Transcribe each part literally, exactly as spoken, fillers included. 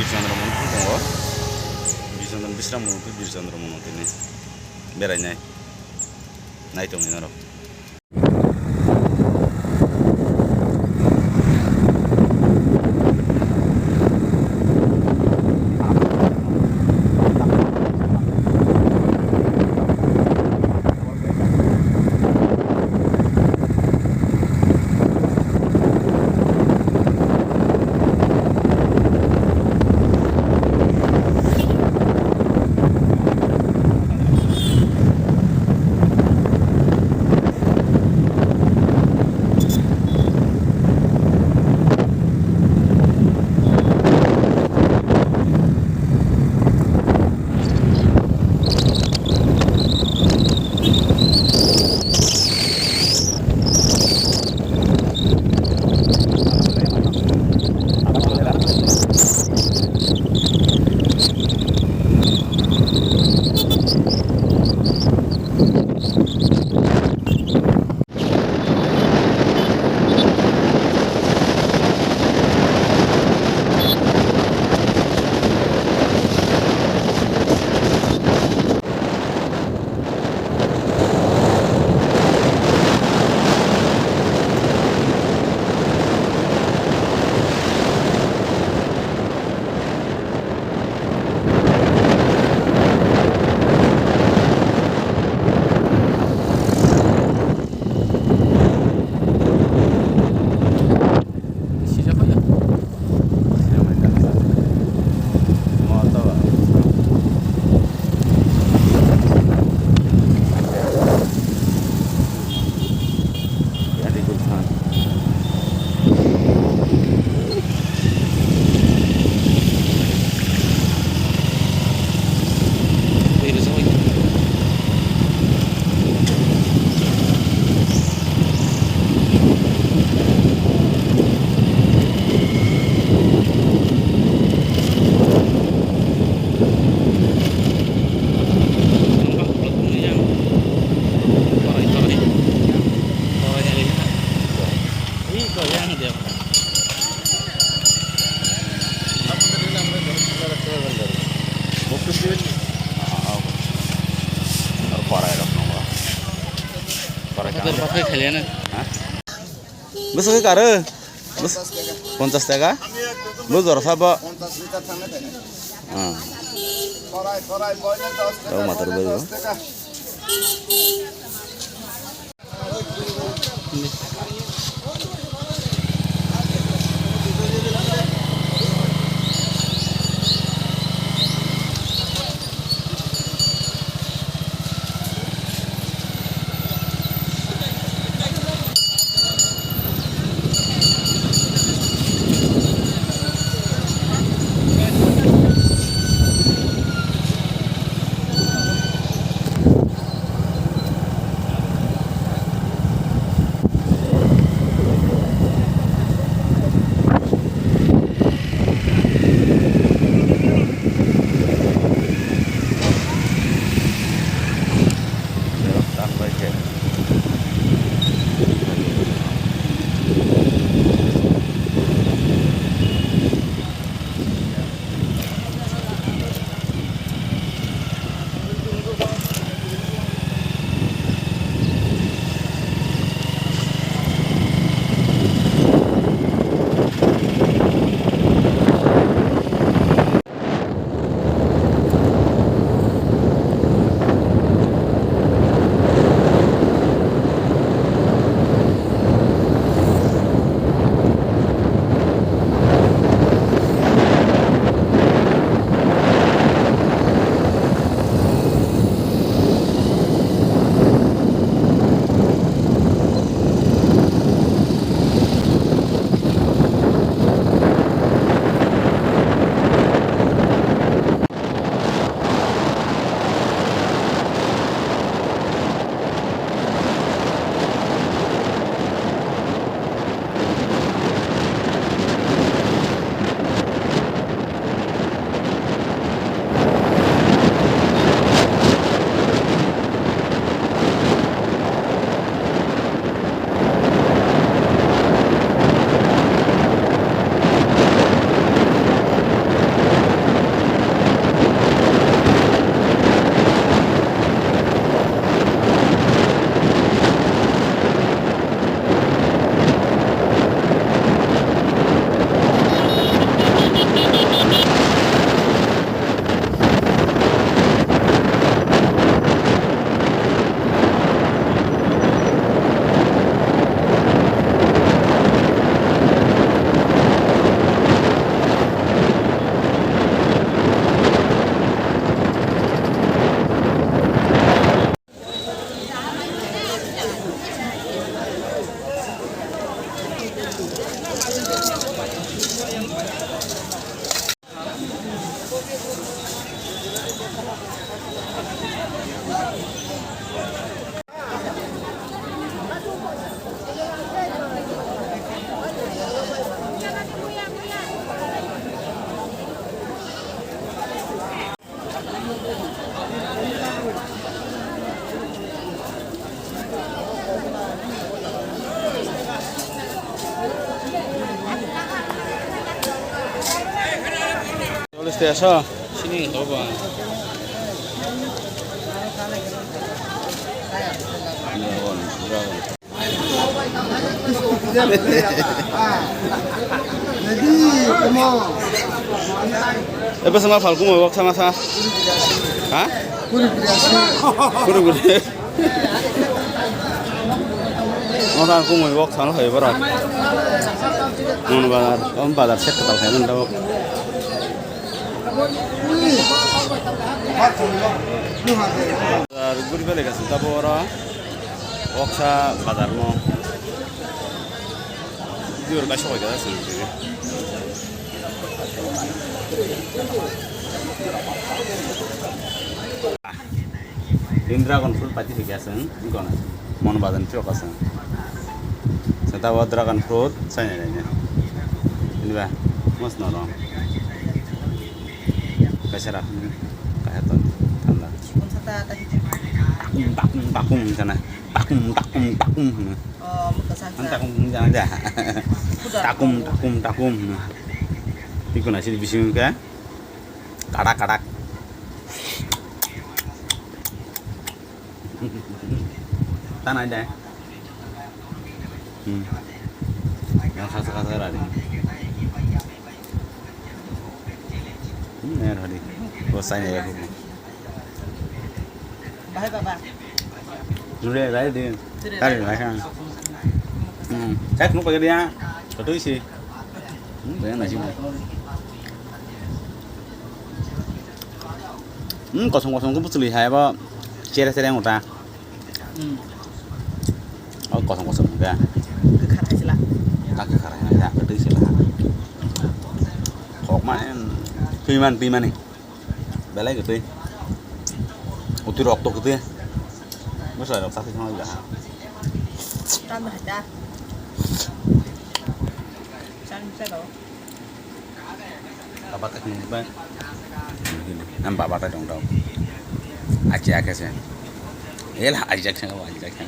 Birchandra Mono tongo. Birchandra Bisram Mono, Birchandra Mono tini berainai. Nai tongni norok. Bwswk khe karo? Bwswk, ponchas taka? Bo jora sabo? Ah. Tabo mator bai bo. Cholish te aso? Sini hoba. Ebe sama falku mo wak sama sa. Ha? Kuri kuri. Mo falku mo wak sama hai bara. Mon bazar, om bazar set tal hai man dawak. Bazar guri bele gasi tabo ora. Oksa bazar mo. Jor ka soi ka soi. Indra kon full pati hoi ka seng, kon. Mon bazar ni chok ka seng. Seta wa dragon fruit, sai na na. Ini ba, mas norong. Kaisa rak, kaisa ton, thanda. Sikon sata ta hita. Takum, takum, takum, sana. Takum, takum, takum, hwno. Oh, mukha sa. An takum, jana ja. Takum, takum, takum, hwno. Iko na sini bising ka. Kadak, kadak. Tanai dai. Hmm. Yang khasa khasa rari. Hmm, ya rari. Bosai ya aku. Bahai baba. Dure rai de. Rai rai kan. Hmm. Saya kenu pakai dia. Betul sih. Hmm, banyak nasi. Hmm, kosong kosong tu betul ya, apa? Cere cere yang utah. Hmm. Oh, kosong kosong hwnkhe. Kwkha thaisla. Ta kwkha thaisla, kwtwi sila. Kokma, em, twiman, twimani. Belai kwtwi. Utwi rokto kwtwi. Bwsai rok ta thai thangwi jaha. Tamo hai ta. Chan chalo. Baba tak nungba. Am baba tak dong dong. Achi akhe se. El ajak se, ajak se.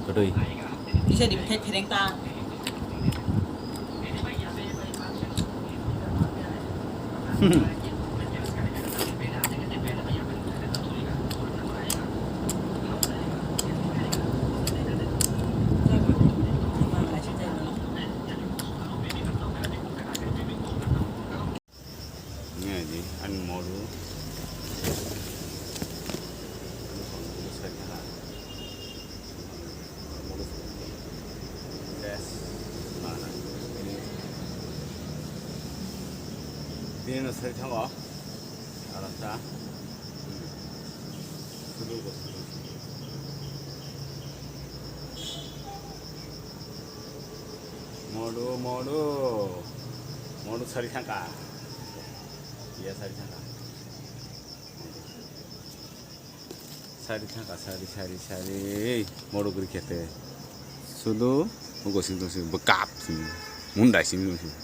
Kedoi. Bisa di phereng ta. Ani moru. Bini no sari thango. Alaksa. Modu, modu. Modu sari thangka. Iya sari thangka. Sari thangka, sari, sari, sari. Modu guri khete. Sudu, ugo sing sing, bekap sing. Mundai sing sing.